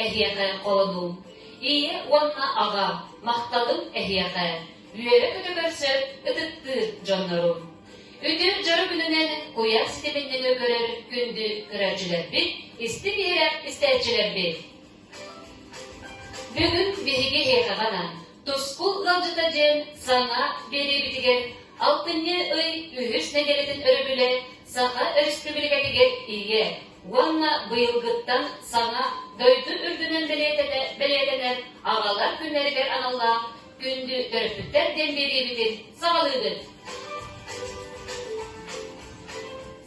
эһиэхэ холонуум. Ийэ уонна аҕа, махталым эһиэхэ, үөрэ-көтө көрсөр ытыктыыр дьоннорум. Үтүө дьоро күнүнэн куйаар ситиминэн көрөр күндү көрөөччүлэрбит, истиҥ-иһирэх истээччилэрбит! Бүгүн биһиги эһиэхэҕэ анаан Тускул ыалдьыта диэн саҥа биэриибитигэр алтынньы ый үһүс нэдиэлэтин өрөбүлэ Саха Өрөспүүбүлүкэтигэр Ийэ уонна быйылгыттан саҥа дойду үрдүнэн бэлиэтэнэр Аҕалар күннэригэр аналлаах Күндү төрөппүттэр диэн биэриибитин саҕалыыбыт.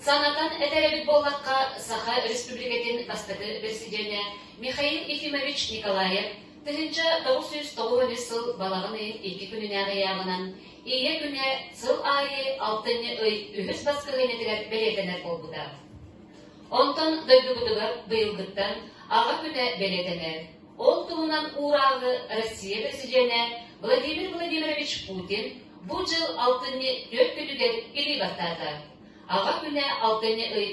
Санатан этэр эбит буоллахха, Саха Республикатын бастакы бэрэсидьиэнэ Михаил Ефимович Николаев 1993 сыл балаҕан ыйын икки күнүнээҕи ыйааҕынан Ийэ күнэ сыл аайы алтынньы ый үһүс баскыһыанньатыгар бэлиэтэнэр буолбута. Онтон дойдубутугар быйылгыттан Аҕа күнэ бэлиэтэнэр. Ол туһунан уурааҕы Россия Бэрэсидьиэнэ Владимир Владимирович Путин бу дьыл алтынньы түөрт күнүгэр илии баттаата. Аҕа күнэ алтынньы ый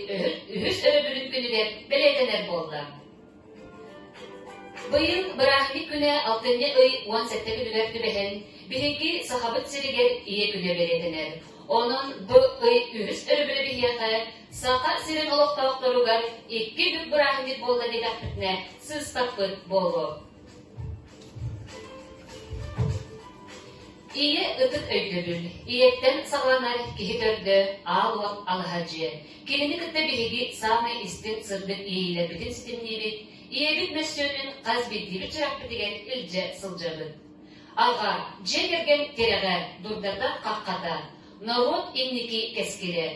үһүс өрөбүлүн күнүгэр бэлиэтэнэр буолла. Быйыл бырааһынньык күнэ алтынньы ый 17 күнүгэр түбэһэн, биһиги Сахабыт сиригэр Ийэ күнэ бэлиэтэнэр. Онон бу ый үһүс өрөбүлэ биһиэхэ Саха сирин олохтоохторугар икки бүк бырааһынньык буолла диэтэхпитинэ, сыыспаппыт буолуо. Ийэ ытык өйдөбүл. Ийэттэн саҕаланар киһи төрдө аал уот алаһа дьиэ. Кинини кытта биһиги саамай истиҥ сырдык иэйиилэрбитин ситимниибит, ийэбит мөссүөнүн хас биирдиибит сүрэхпитигэр илдьэ сылдьабыт. Аҕа, дьиэ кэргэн тирэҕэ, дурдата-хаххата, норуот инники кэскилэ.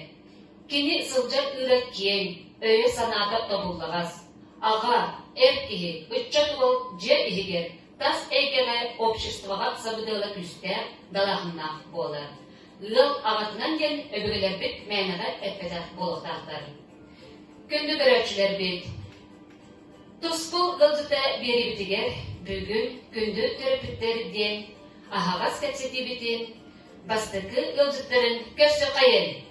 Кини сылдьар ыыра киэҥ, өйө-санаата тобуллаҕас. Аҕа, эр киһи, ыччат уол дьиэ иһигэр, тас эйгэҕэ обществоҕа сабыдыала күүстээх, далааһыннаах буолар. Ыал аҕатынан диэн өбүгэлэрбит мээнэҕэ эппэтэх буолуохтаахтар. Күндү көрөөччүлэрбит, Тускул ыалдьыта биэриибитигэр бүгүн күндү төрөппүттэр диэн аһаҕас кэпсэтиибитин бастакы ыалдьыттарын көрсүөххэйин!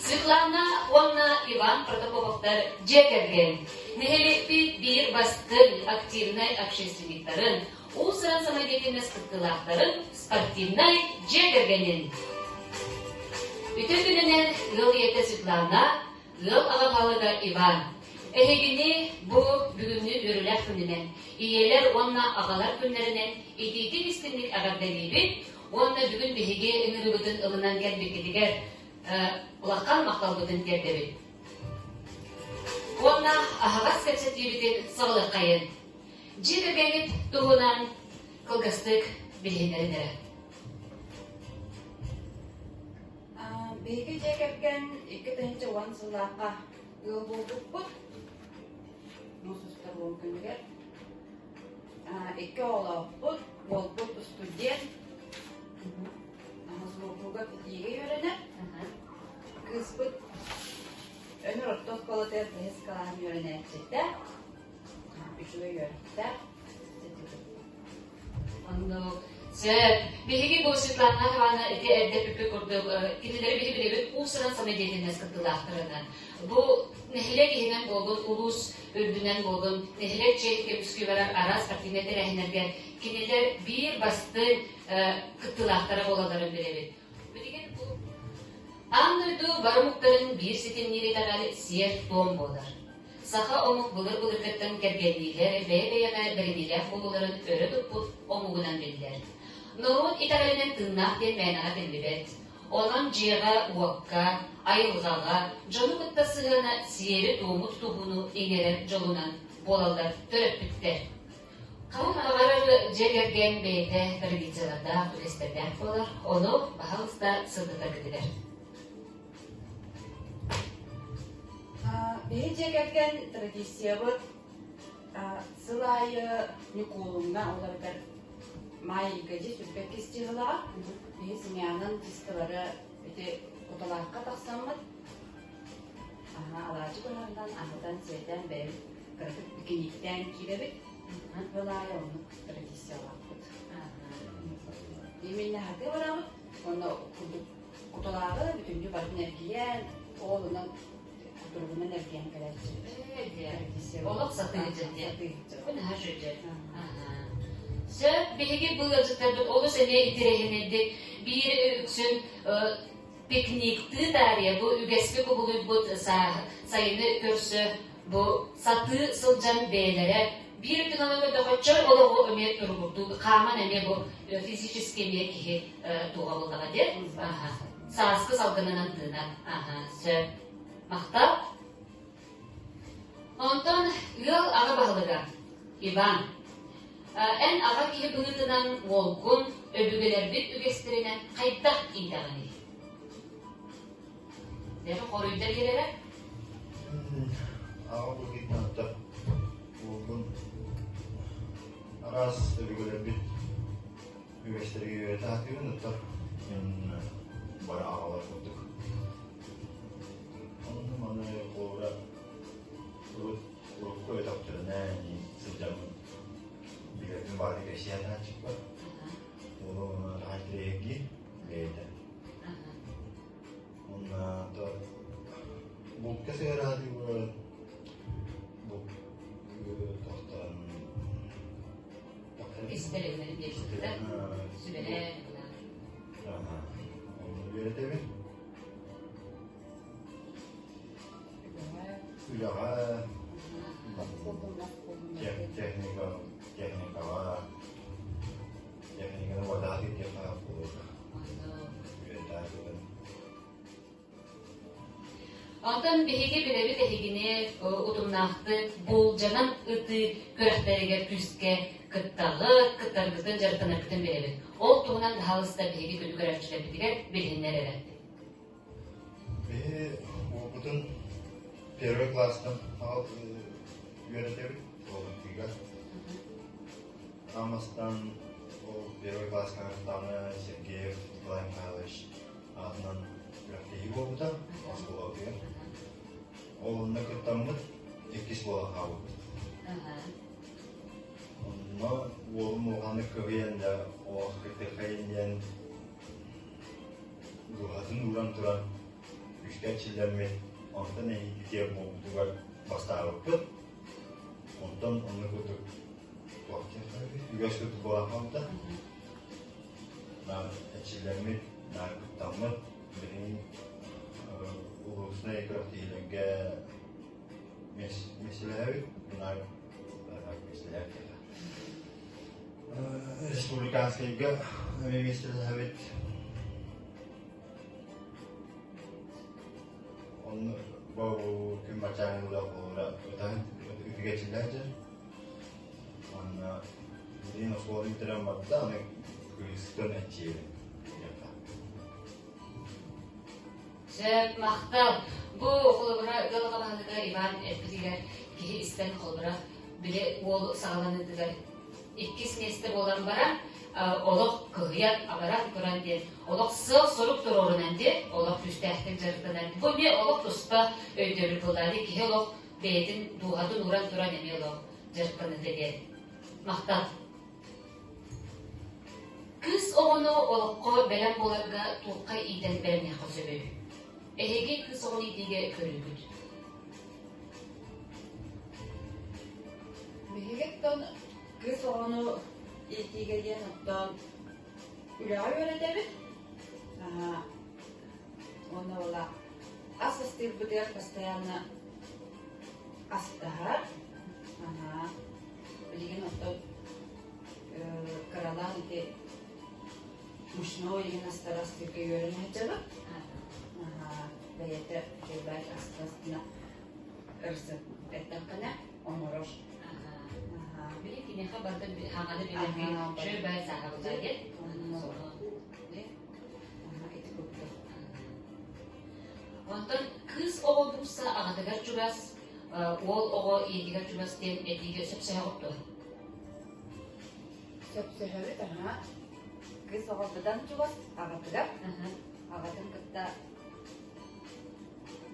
Светлана уонна Иван Протопоповтар дьиэ кэргэн, нэһилиэкпит биир бастыҥ активнай общественниктарын, уус-уран самодеятельность кыттыылаахтарын спортивнай дьиэ кэргэнин. Үтүө күнүнэн ыал ийэтэ Светлана, ыал аҕа баһылыга Иван. Эһигини бу бүгүҥҥү үөрүүлээх күнүнэн, ийэлэр уонна аҕалар күннэринэн итиитик-истиҥник эҕэрдэлиибит уонна бүгүн биһиги ыҥырыыбытын ылынан кэлбиккитигэр улахан махталбытын тиэрдэбит. Уонна аһаҕас кэпсэтиибитин саҕалыаххайын. Дьиэ кэргэҥҥит туһунан кылгастык билиһиннэрин эрэ. Биһиги дьиэ кэргэн 2010 сыллаахха ыал буолбуппут. Муус устар уон күнүгэр. Икки оҕолоохпут, уолбут студент, Мосгордууга ФИТИ-гэ үөрэнэр. Кыыспыт Өнөр орто оскуолатыгар бэһис кылааһын үөрэнээччитэ, үчүгэй үөрэхтээх. Оннук. Сөп. Биһиги бу Светлана Ивановна ити эрдэ эппиппит курдук, кинилэри биһи билэбит уус-уран самодеятельность кыттыылаахтарынан. Бу нэһилиэк иһинэн буоллун, улуус үрдүнэн буоллун, нэһилиэк чиэһин көмүскүү барар араас спортивнай тэрээһиннэргэ кинилэр биир бастыҥ кыттыылаахтара буолалларын билэбит. Билигин бу аан дойду бары омуктарын биир ситимниир итэҕэл сиэр-туом буолар. Саха омук былыр-былыргыттан кэргэнниилэр бэйэ-бэйэҕэ бэриниилээх буолууларын өрө туппут омугунан биллэр. Норуот итэҕэлинэн тыыннаах диэн мээнэҕэ этиллибэт. Онон дьиэҕэ-уокка, айылҕаҕа, дьону кытта сыһыана сиэри-туому тутуһууну иҥэрэр дьолунан буолаллар төрөппүттэр. Ханнык баҕарар дьиэ кэргэн бэйэтэ традициялардаах, үгэстэрдээх буолар, ону баһаалыста сырдатаргытыгар. Биһи дьиэ кэргэн традициябыт сыл аайы Ньукуолуҥҥа ол эбэтэр Маай ыйга дьиэ сүрбэккис дьыһылаҕа биһи семьянан чисталары ити Куталаахха тахсаммыт алаадьы быһарынан аһатан-сиэтэн бэйэбит кыратык пикниктээн киирэбит. Сыл аайы оннук традициялаахпыт. Именно аһатыы барабыт уонна курдук Куталааҕы бүтүннүү барытын эргийэн, ол онон. Кутуругунан эргийэн кэлээччибит. Ээ, олох сатыы дьэ. Бу наһаа үчүгэй. Сөп, биһиги бу ыалдьыттарбыт олус эмиэ интэриэһинэйдик биир үксүн пикниктыы таарыйа бу үгэскэ кубулуйбут сайыны көрсө бу сатыы сылдьан бэйэлэрэ биир өттүнэн көрдөххө чөл олоҕу эмиэ туругурдуу хааман эмиэ бу физически эмиэ киһи туоҕа буоллаҕа диэн сааскы салгынынан тыынан сөп махтал. Онтон ыал аҕа баһылыга Иван, эн аҕа киһи быһыытынан уолгун өбүгэлэрбит үгэстэринэн хайдах иитэҕиний? Дьэ, хоруйда биэрэрэ? Аҕа быһыытынан уолгун араас өбүгэлэрбит үгэстэригэр үөрэтэ сатыыбын, оттон мин бары аҕалар курдук. Онно маны холобура урут урукку өтөхтөрүнэ сылдьаммын билэрбин баҕар кэпсээн ааччыкпар. Уолум таһайтырэйги бэйэтэ. Уонна булка сыһыараатыыбын булт тохтон Истэринэн диэбиттэр. Сүбэлээн. Онно үөрэтэбин. Үлэҕэ техника техникаҕа техниканы водааты диэххэ буолуота. Үөрэтээччибин. Онтон биһиги билэбит эһигини утумнаахтык буулдьанан ытыы күрэхтэригэр күүскэ кыттаҕыт, кыттаргытын, дьарыктанаргытын билэбит. Ол туһунан баһаалыста биһиги күнү көрөөччүлэрбитигэр билиһиннэр эрэ. Биһи уопутун первый класстан үөрэтэбит уолаттыыга. Амастан ол первый класска кыттаҕына Сергеев Николай Михайлович аатынан күрэхтэһии буолбута оскуолабытыгар. Ол онно кыттаммыт иккис буолан хаалбыппыт. Онно уолум улаханнык кыһыйан да олох кыттыаххайын диэн дууһатын ууран туран күүскэ эрчиллэммит, онтон эһиги буолбутугар бастаабыппыт. Онтон онно курдук туох үгэс курдук буолан хаалбыта. Наар эрчиллэммит, наар кыттаммыт, билигин улууснай күрэхтэһиилэргэ миэстэлэһэбит, наар миэстэлэһэр Республиканскайга эмиэ миэстэлэһэбит. Онно бу күн бачааҥҥыла холобура ытаһын үтүгэчиллээх дьон. Уонна билигин оскуоланы бүтэрэн барда, аны кыыстан эрчийэбин диэххэ. Сөп, махтал. Бу холобура ыал аҕа баһылыга Иван эппитигэр киһи истэн холобура били уол саҕаланыытыгар иккис миэстэ буолан баран олох кыһыйан абаран туран диэн олох сыал-сорук туруорунан диэн олох күүстээхтик дьарыктанан бу эмиэ олох туспа өйдөбүл буолла киһи олох бэйэтин дууһатын ууран туран эмиэ олох дьарыктаныыта диэн махтал. Кыыс оҕону олоххо бэлэм буоларга туохха иитэн бэлэмниэххэ сөбүй? Эһиги кыыс оҕону иитиигэ көрүүгүт. Биһигиттэн кыыс оҕону иитиигэ диэн оттон үлэҕэ үөрэтэбит. Уонна буола ас астыырбытыгар постоянно астаһар. Билигин оттон кыралаан ити мучной иһин астары астыырга үөрэнэ сылдьабыт. Бэйэтэ үчүгэй астына ырсыт эттэххинэ оҥорор. Били киниэхэ барыта хаҥаны билэргэ үчүгэй сааһабыта диэн. Ити курдук. Онтон кыыс оҕо буурса аҕатыгар чугас, уол оҕо ийэтигэр чугас диэн этиигэ сөпсөһөҕүт дуо? Сөпсөһөбүт, аһа. Кыыс оҕо быдан чугас аҕатыгар. Аҕатын кытта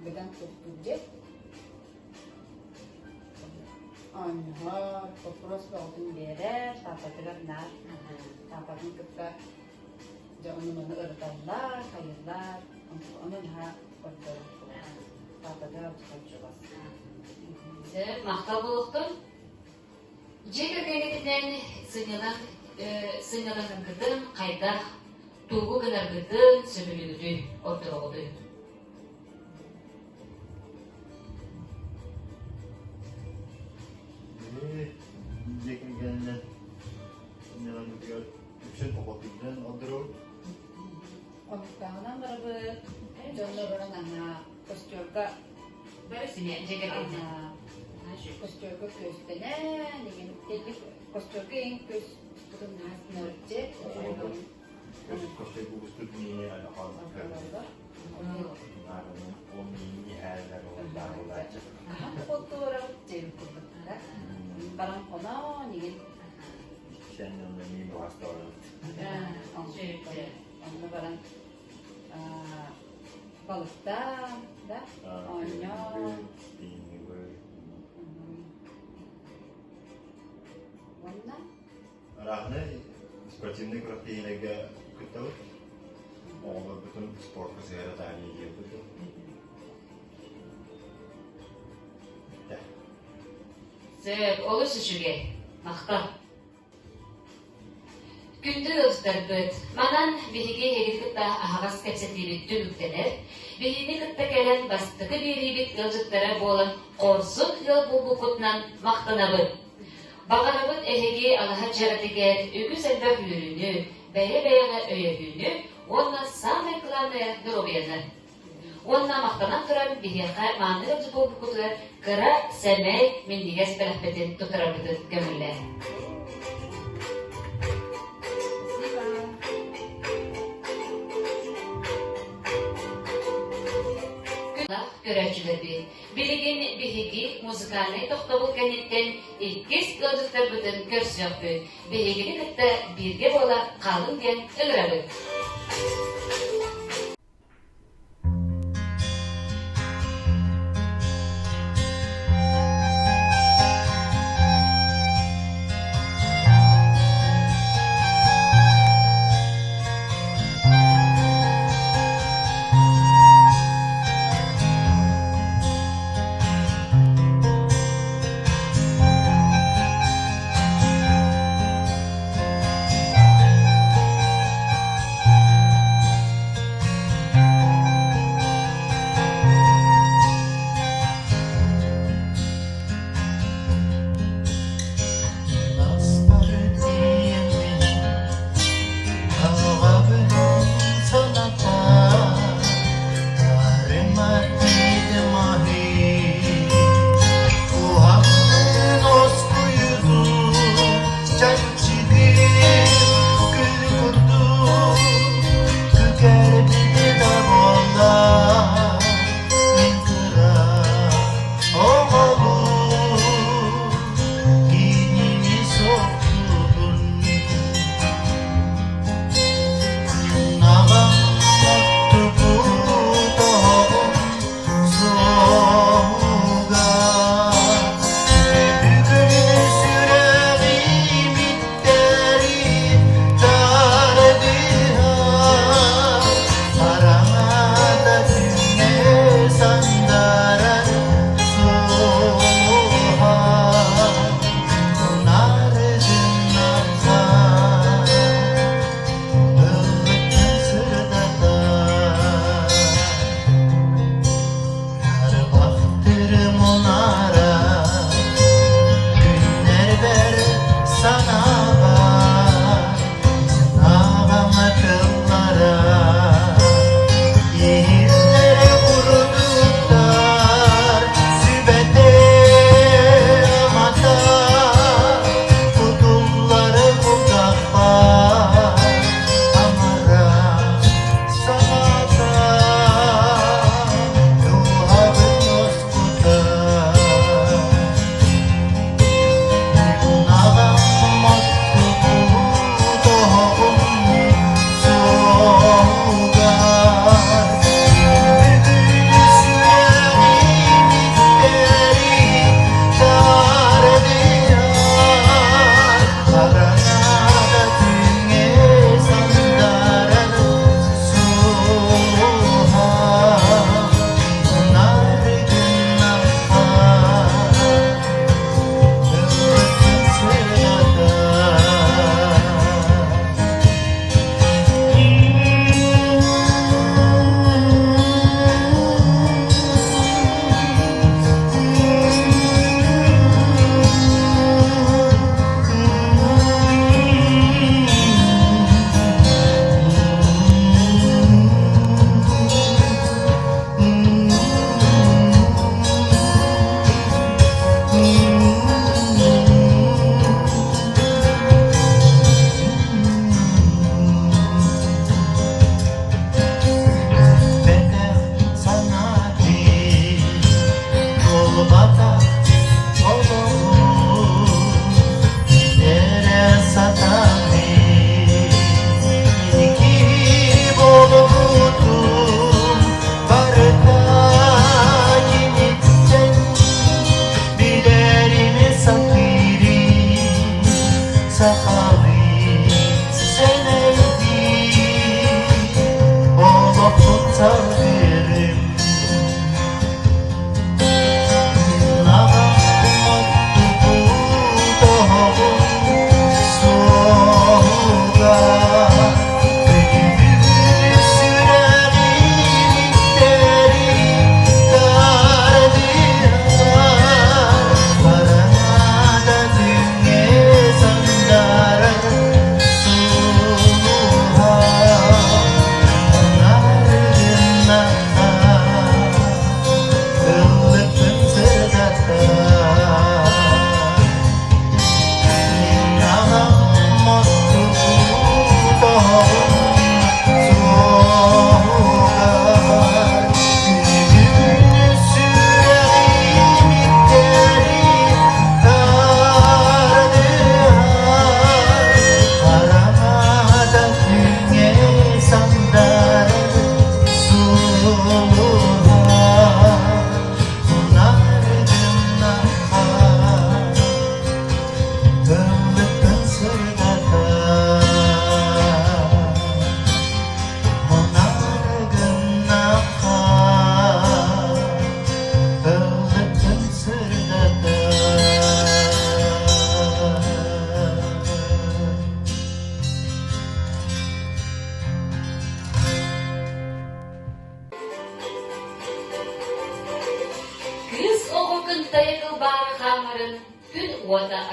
быдан туттуур диэн. Оонньоһор, боппуруос бөҕөтүн биэрэр, паапатыгар наар. Паапатын кытта дьэ ону-маны ырыталлар, хайыыллар, ону наһаа ордорор. Таатага чугас. Сөп, махтал буолуохтун. Дьиэ кэргэҥҥитинэн сынньалаҥ сынньалаҥҥытын хайдах тугу гынаргытын сөбүлүүгүтүй, ордороҕутуй? Дьиэ кэргэнинэн сынньалаҥмытыгар үксүн оҕотуйдан ордоробут. Хомустааҕынан барабыт, дьонно баран аһаа костюрга Бары сине дьиэ кэргэнинэн. Костюрга күөстэнэн, игин костюрга иҥ көс бутун наһаа Костюрга кубустут миини алахан ол миини иһээллэр олордаах булааччы. Ахан хотуорабыт диэн курдуктара. Баран хоноон игин. Сен онно миин буһастаҕарабыт. Онно баран балыктаан, да, оонньоон. Уонна Арааһынай спортивнай күрэхтэһиилэргэ кыттабыт. Оҕолорбутун спортка сыһыара таарыйа диэбит. Сөп, олус үчүгэй. Махтал. Күндү ыалдьыттарбыт, манан биһиги эһигини кытта аһаҕас кэпсэтиибит түмүктэнэр. Биһигини кытта кэлэн бастакы биэриибит ыалдьыттара буолан хорсун ыал буолбуккутунан махтанабыт. Баҕарабыт эһиги алаһа дьиэҕитигэр үгүс элбэх үөрүүнү, бэйэ-бэйэҕэ өйөһүүнү уонна саамай кылааннайа доруобуйаны. Уонна махтанан туран биһиэхэ мааны ыалдьыт буолбуккутугар кыра, сэмэй, минньигэс бэлэхпитин туттарарбытын көҥүллээ. Көрөөччүлэрбит, билигин биһиги музыкальнай тохтобул кэнниттэн иккис ыалдьыттарбытын көрсүөхпүт. Биһигини кытта бииргэ буола хаалыҥ диэн ыҥырабыт.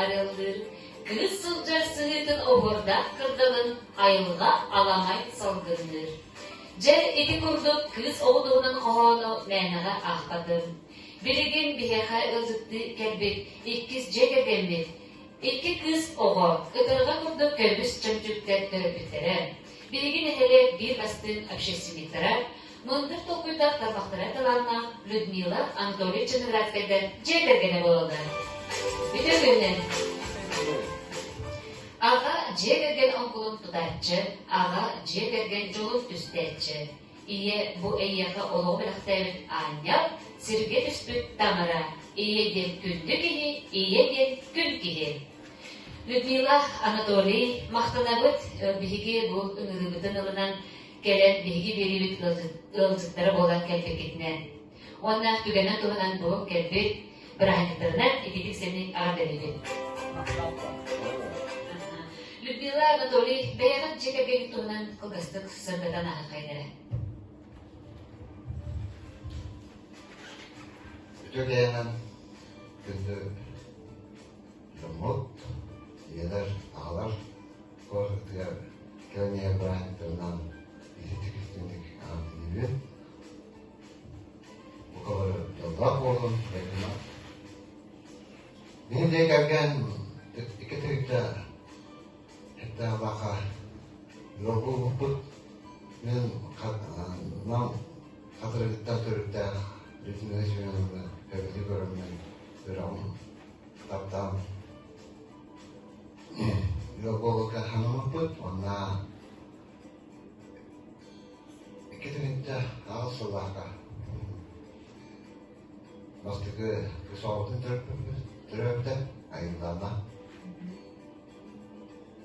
арыаллыыр, кыыс сылдьар сыһыытын оһуордаах кырдалын айылҕа аламай салгынныыр. Дьэ, ити курдук кыыс оҕо туһунан хоһоону мээнэҕэ аахпатым. Билигин биһиэхэ ыалдьыттыы кэлбит иккис дьиэ кэргэммит икки кыыс оҕо ытырҕа курдук көмүс чөмчүүктэр төрөппүттэрэ. Биһиги нэһилиэк биир бастыҥ общественниктара, мындыр толкуйдаах тарбахтара талааннаах Людмила Анатолий Черноградскайдар дьиэ кэргэнэ буолаллар. Үтүө күнүнэн! Аҕа дьиэ кэргэн оҥкулун тутааччы, аҕа дьиэ кэргэн дьолун түстээччи. Ийэ бу эйиэхэ олоҕу бэлэхтээбит аанньал, сиргэ түспүт таҥара, ийэ диэн күндү киһи, ийэ диэн күн киһи. Людмила, Анатолий, махтанабыт биһиги бу ыҥырыыбытын ылынан кэлэн биһиги биэриибит ыалдьыттара буолан кэлбиккитинэн. Уонна түгэнэн туһунан бу кэлбит бырааһынньыктарынан ититик сэмник эҕэрдэлиибит. Людмила, Анатолий, бэйэҕит дьиэ кэргэҥҥит туһунан кылгастык сырдатан ааһыаххайын эрэ. Үтүө киэһэнэн күндү дьоммут, ийэлэр, аҕалар куоратыгар кэлэн иһэр бырааһынньыктарынан ититик истиҥник эҕэрдэлиибин. Бука бары дьоллоох буолун, дойдума. Мин дьиэ кэргэн икки тыһыынча хеттаалаахха ыал буолбуппут. Мин Нам Хатырыгыттан төрүттээх Людмила Семеновна сөбүлүү көрөммүн үрэҕим таптаан ыал буоларга санаммыппыт уонна икки тыһыынча аҕыс сыллаахха бастакы кысоҕутун төрөппүппүт төрөөбүтэ Айыллаана.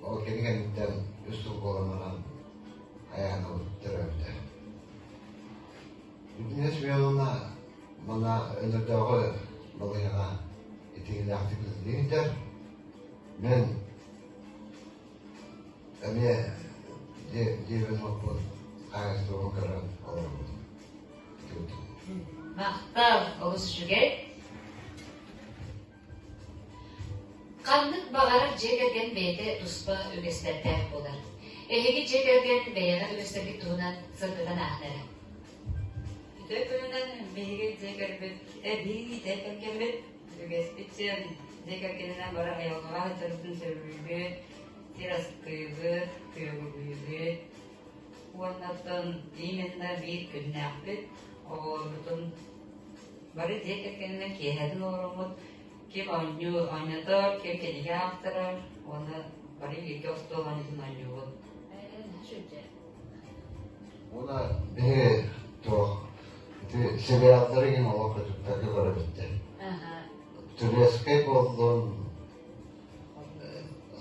Ол кини кэнниттэн үс сыл буолан баран Айаанабыт төрөөбүтэ. Людмила Семеновна манна Өнөрдөөҕү балыыһаҕа итиилээхтик үлэлиир Мин эмиэ дьиэбин-уоппун, хаһаайыстыбабын көрөн олоробун. Махтал, олус үчүгэй. Ханнык баҕарар дьиэ кэргэн бэйэтэ туспа үгэстэрдээх буолар. Эһиги дьиэ кэргэн бэйэҕит үгэстэргит туһунан сырдатан ааһан эрэ. Үтүө күнүнэн биһиги дьиэ кэрбит, биһиги дьиэ кэргэммит үгэспит сиэн дьиэ кэргэнинэн бары айылҕаҕа сылдьарбытын сөбүлүүбүт, сир астыыбыт, күөгүлүүбүт уонна оттон именно биир күннээхпит, оҕолорбутун бары дьиэ кэргэнинэн киэһэтин олороммут ким оонньуу оонньотор, ким кинигэ аахтарар уонна бары бииргэ остуол оонньуутун оонньуубут. Уонна биһи туох ити сериаллары игин олох көтүппэккэ көрөбүттэр. Турецкай буоллун,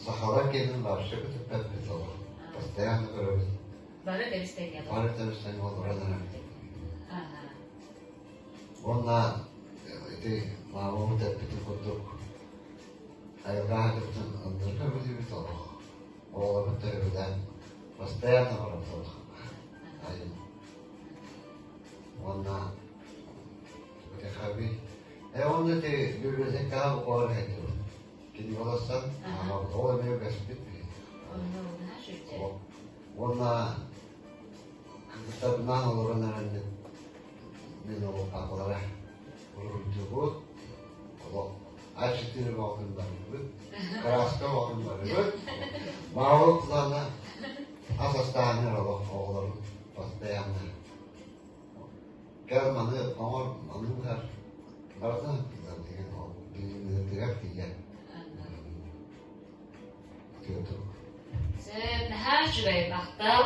сахалар киэнин вообще көтүппэппит олох. Постоянно көрөбүт. Бары тэбис-тэҥҥэ Бары тэбис-тэҥҥэ олорон эрэбит. Уонна ити маамабыт эппитин курдук айылҕа аһатыбытын ылларга билибит олох. Оҕолорбут төһөбүлээн постоянно барабыт олох. Айым. Уонна ити Э уонна ити библиотекаҕа буквально хайдыбыт. Кини олорсон, ол эмиэ үгэспит. Уонна кыргыттарбынаан олорон эрэммит мин ол папалара уруһуйдуубут, олох А4 бөҕөтүн барыыбыт, краска бөҕөтүн барыыбыт. Маабыт плана ас астааһыныгар олох оҕолорум постоянно кэл маны оҥор, маны быһар, барытын деген ол билиниитигэр тиийэр. Сөп, наһаа үчүгэй, махтал.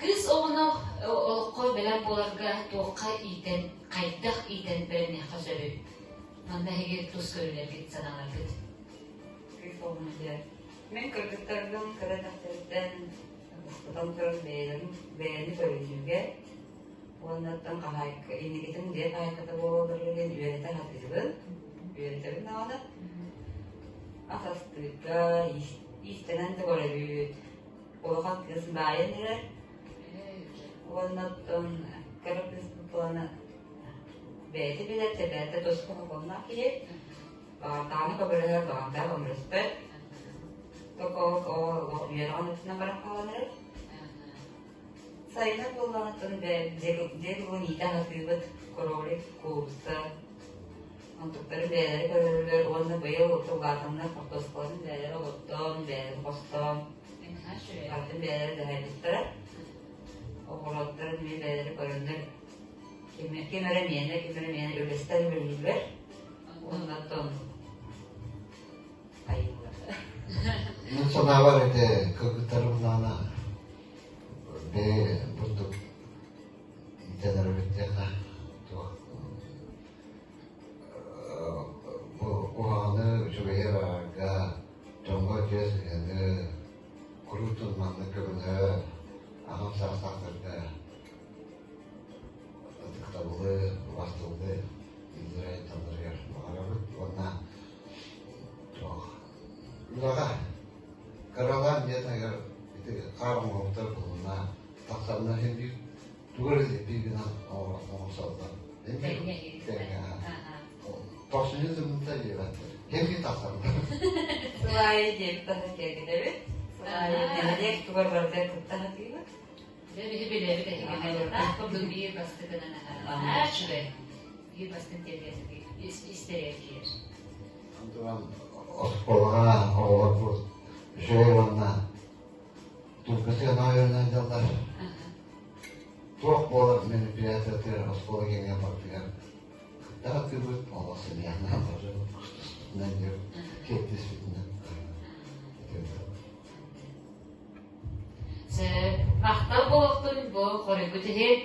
Кыыс оҕону олоххо бэлэм буоларга туохха иитэн, хайдах иитэн бэлэмниэххэ сөбүй? Манна эһиги тус көрүүлэргит, санааларгыт. Кыыс оҕону дьэ, мин кыргыттарбын кыра эрдэхтэриттэн бастатан туран бэйэлэрин бэйэни көрүнүүгэ уонна оттон хаһаайка инникитин дьиэ хаһаайката буолалларыгар диэн үөрэтэ сатыыбын. Үөрэтэбин даҕаны. Ас астыырга, иистэнэн да көрөбүт. Улахан кыыс баайан эрэр. Уонна оттон кыра кыыспыт буолана. бэйэтэ билэр, бэйэтэ туспа сокуоннаах киһи. Баҕардаҕына көмөлөһөр, баҕардаҕа көмөлөспөт. Только ол үөрэҕин өттүнэн баран хаалан эрэр. Сайынын буоллаҕыттан дьиэ кылын иитэ аһатыыбыт, кролик, куурусса, онтуктары бэйэлэрэ көрөллөр уонна быйыл улаатаннар хортуоскаларын бэйэлэрэ олордон, бэйэлэрин хостоон, атын бэйэлэрэ дьаһайбыттара. Оҕуруоттарын эмиэ бэйэлэрэ көрөннөр ким, ким эрэ миэнэ, ким эрэ миэнэ үлэстэр үлэлииллэр. Уонна айыллар. Мин санаабар ити кыргыттарым бэйэ бурдук иитэн эрэ туох бу куһаҕаны үчүгэйи араарга дьоҥҥо үтүө сыһыаны куруутун маннык көмөлөһө аҕам саастаахтарга ытыктабылы, убастабылы иилэрэ талларыгар баҕарабыт уонна туох үлэҕэ кыралаан дьиэтигэр ити хаар оҥоһуктар булунна тахсаннар иһин биир тугу эрэ бииргинэн оҥорсоллор. Тохсунньу тымныыта диэбэттэр. Ким тахсаллар. Сыл аайы диэбит таһын киэргэтэбит. Сыл аайы нэһилиэк тугар барытыгар кытта сатыыбыт. Дьэ, биһи билэбит эһиги курдук биир бастакынан аһара үчүгэй. Биир бастыҥ тиэргэн истэригэр киирэр. Антон оскуолаҕа оҕолорбут үчүгэй уонна тургутуйан үөрэнэн дьаллар. Туох буолар мероприятиятыгар оскуола киэҥэ бардыгар кытта сатыыбыт, олох сымыйанан тоже кустуспутунан диир, киэптиспитинэн. Сөп. Махтал буолуохтун бу хоруйгут иһин.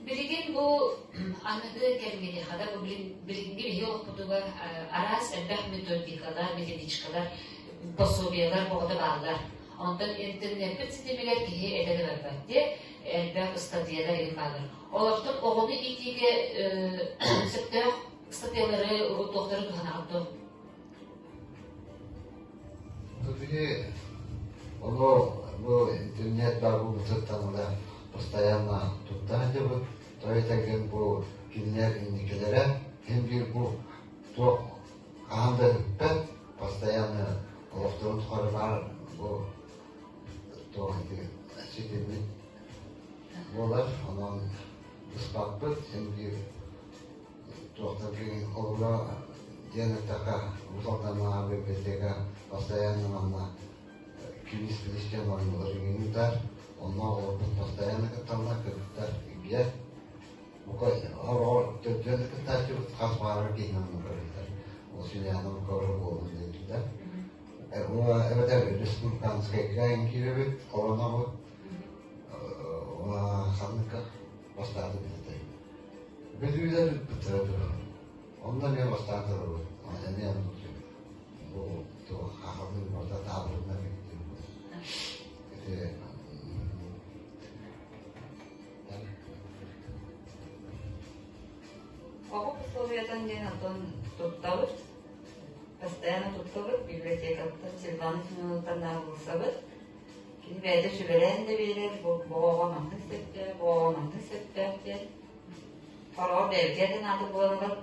Билигин бу аныгы кэмҥэ хада бу билиҥҥи биһиги олохпутугар араас элбэх методикалар, методичкалар, пособиелар боҕото бааллар. Онтон интернеппит ситимигэр киһи этэ да барбат дии, элбэх ыстатыйалар игин бааллар. Олортон оҕону иитиигэ сөптөөх ыстатыйалары, туохтары туһанаҕыт дуо? Биһи ону бу интернет баар буолбутуттан ыла постоянно тутта сылдьабыт. Тоҕо этэргин бу кинилэр инникилэрэ син биир бу туох хаһан да бүппэт, постоянно олохторун тухары баар бу туох ити ситиммит буолар. Онон быспаппыт син биир туохтан холобура диэн эттэххэ, Уус Алданнааҕы библиотека постоянно манна квиз диэн оонньуулар ыытар. Онно оҕолорбут постоянно кытталлар, кыргыттар илдьэ. Бука ороҕор төрдүөн да кыттааччыбыт хас баҕарар киһини онно көрөллөр. Ол Сюльяна Буковра буоллун диэтилэр. Эбэтэр республиканскайга киирэбит, холонобут, ханнык бастааты билэтэй. Бүлүүлэр ыыппыттара дуо? Онно эмиэ бастаан турабыт. Эмиэ оннук бу туох хахалыы барыта таабырыннар эбит Ити Оҕо пособиетын диэн оттон туттабыт. Постоянно туттабыт. Библиотекаттан Сильвана Семеновнаттан булсабыт. Кини бэйэтэ сүбэлээн да биэрэр, бу оҕоҕо маннык сөптөөх, бу оҕоҕо маннык сөптөөх диэн. Хороҕор бэйэбитигэр да наада буолан ылар.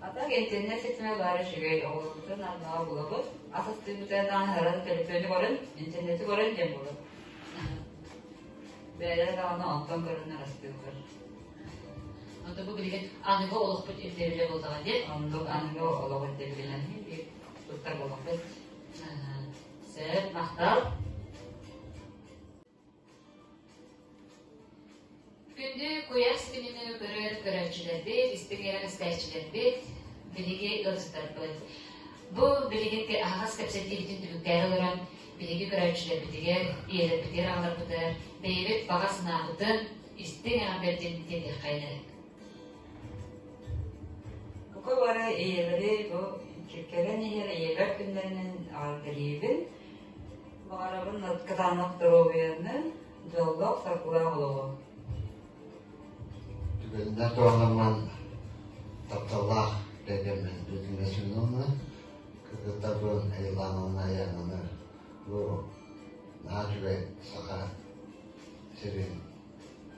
А так интернет ситимэ баар үчүгэй, оҕолорбутун арнаҕа булабыт. Ас астыыбытыгар даҕаны ыран төлөпүөнү көрөн, интернети көрөн диэн буолар. Бэйэлэрэ даҕаны онтон көрөннөр астыыллар. Онто бу билигин аныгы олохпут ирдэбилэ буоллаҕа диэн. Оннук аныгы олох ирдэбилинэн биир туттар буоллахпыт. Сөп, махтал. Күндү куйаар ситимин көрөр көрөөччүлэрбит, истиҥ эрэн истээччилэрбит, биһиги ыалдьыттарбыт. Бу билигин аһаҕас кэпсэтиибитин түмүктээри олорон, биһиги көрөөччүлэрбитигэр, ийэлэрбитигэр, аҕаларбытыгар бэйэбит баҕа санаабытын истиҥ эҕэрдэрдин тиэрдиэххэйин эрэ. Бука бары ийэлэри бу кэлэн иһэр ийэлэр күннэринэн эҕэрдэлиибин. Баҕарабын кытаанах доруобуйаны, дьоллоох, саргылаах олоҕу. Түгэнинэн туһанаммын тапталлаах кэргэммин Людмила Семеновна, кыргыттарбын Айыллаананы, Аянаны бу наһаа үчүгэй саха сирин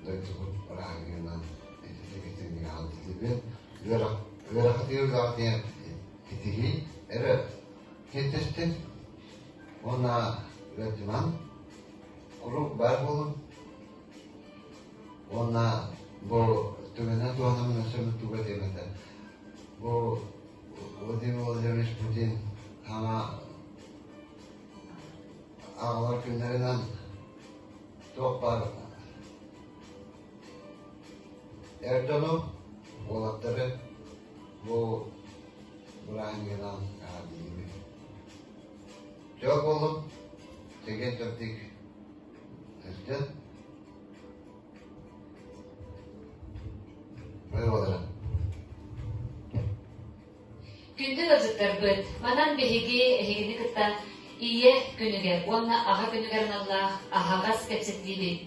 дойдубут бырааһынньыгынан ититик-итинник аҕалдьытыбын. Үөрэх үөрэххитигэр үлэҕитигэр итиһии эрэ киэтэстин уонна ыалдьымаҥ, куруук баар буолуҥ уонна бу түгэнэ туһанаммын өссө тугу этиэм этэ. Бу Владимир Владимирович Путин саҥа аҕалар күннэринэн туох баар эр дьону, уолаттары бу бырааһынньыгынан эҕэрдэлиибин. Дьол буоллун, чэгиэн-чэбдик сылдьын. Күндү ыалдьыттарбыт, манан биһиги эһигини кытта Ийэ күнүгэр уонна Аҕа күнүгэр аналлаах аһаҕас кэпсэтиибит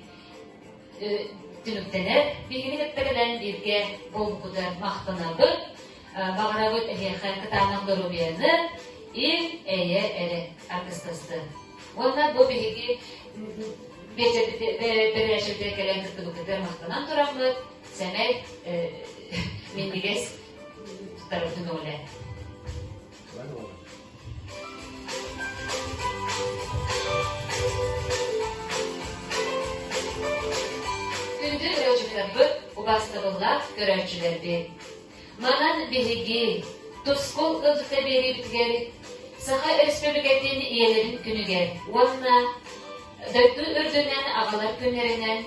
түмүктэнэр. Биһигини кытта кэлэн бииргэ буолбуккутугар махтанабыт. Баҕарабыт эһиэхэ кытаанах доруобуйаны, ил-эйэ эрэ аргыстастын. Уонна бу биһиги бэдэрээччитэ кэлэн кыттыбыккытыгар махтанан тураммыт, сэмэй минньигэс туттарбытын көҕүлээн. Күндү ыалдьыттарбыт, убаастабыллаах көрөөччүлэрбит! Манан биһиги Тускул ыалдьыта биэриибитигэр Саха Өрөспүүбүлүкэтин ийэлэрин күнүгэр уонна дойду үрдүнэн аҕалар күннэринэн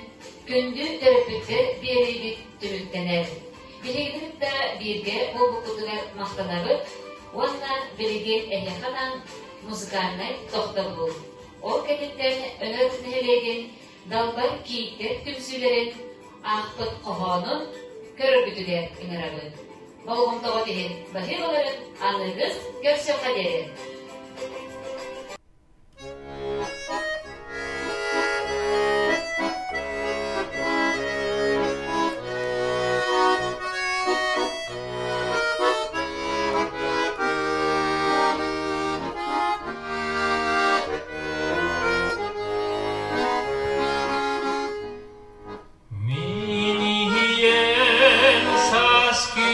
күндү төрөппүттэр биэриибит түмүктэнэр. Биһигини кытта бииргэ буолбуккутугар махтанабыт уонна билигин эһиэхэ анаан музыкальнай тохтобул. Ол кэнниттэн Өнөр нэһилиэгин Далбар кииттэр түмсүүлэрин аахпыт хоһоонун көрөргүтүгэр ыҥырабыт. Болҕомтоҕут иһин баһыыбаларын аныгыс көрсүөххэ диэри! Мин иһийэн сааскы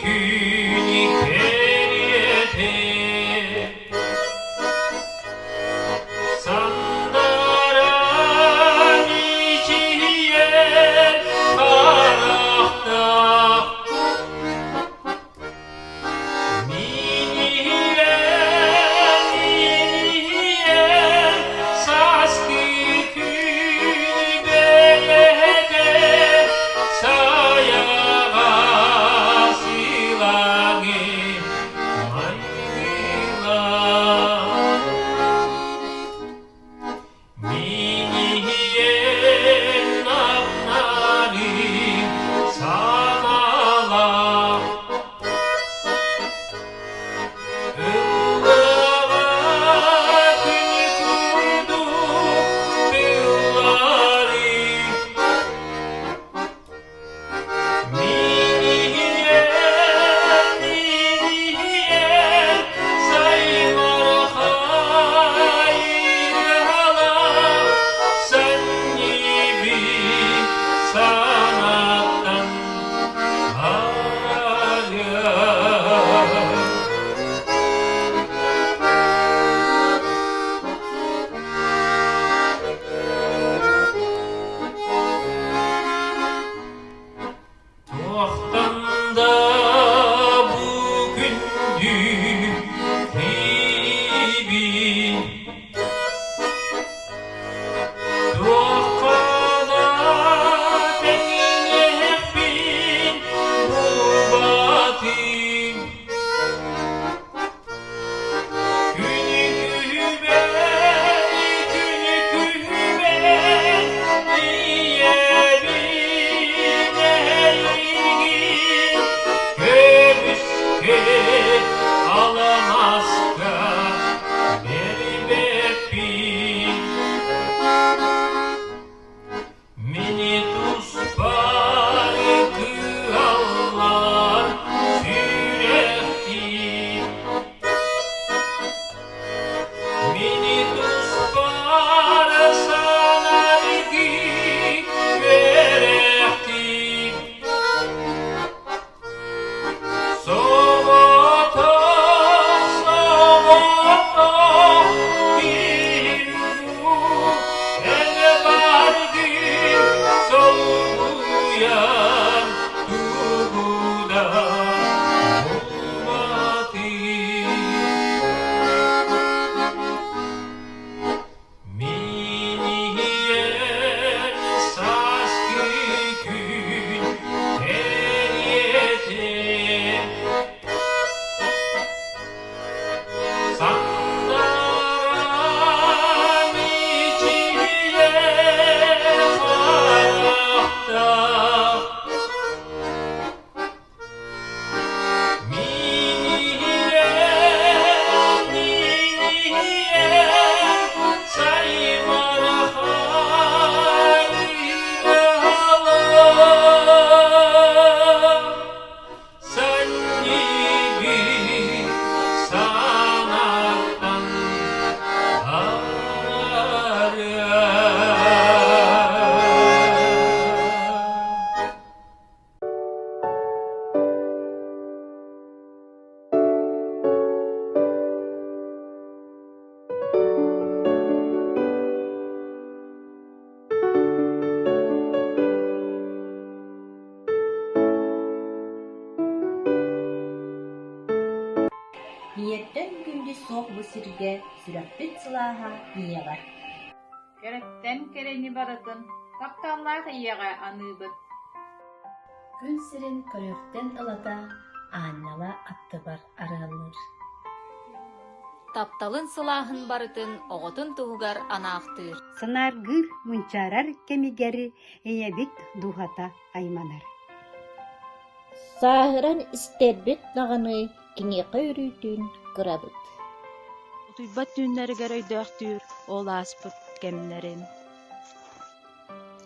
түүнү кэриэтэ. Суох бу сиргэ сүрэхпит сылааһа ийэҕэр. Кэрэттэн кэрэни барытын тапталлаах ийэҕэ аныыбыт. Күн сирин көрүөхтэн ылата аанньала аттыбар арыаллыыр. Тапталын сылааһын барытын оҕотун туһугар анаахтыыр. Санааргыыр, мунчаарар кэмигэр ийэбит дууһата айманар. Сааһыран истэрбит даҕаны киниэхэ өрүүтүн кырабыт. Утуйбат түүннэригэр өйдөөхтүүр ол ааспыт кэмнэрин.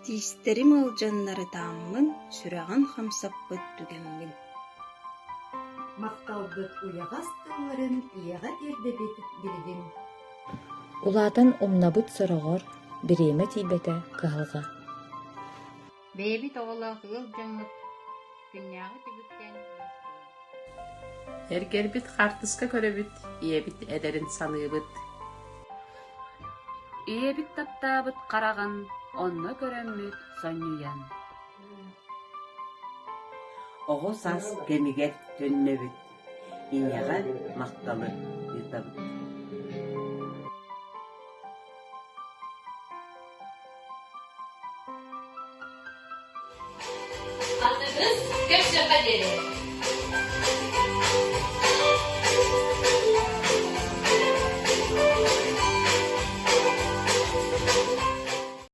Тиистэрим ыалдьаннар ытааммын, сүрэҕин хамсаппыт түгэммин Махталбыт уйаҕас тылларын ийэҕэ тиэрдэбит билигин. Улаатан умнабыт сороҕор, бириэмэ тиийбэтэ кыһалҕа. Бэйэбит оҕолоох ыал дьоммут күннээҕи түбүктэн Эргэрбит хаартыска көрөбүт, ийэбит эдэрин саныыбыт. Ийэбит таптаабыт хараҕын онно көрөммүт сонньуйан. Оҕо саас кэмигэр төннөбүт, ийэҕэ махталы ыытабыт. Аныгыс көрсүөххэ диэри.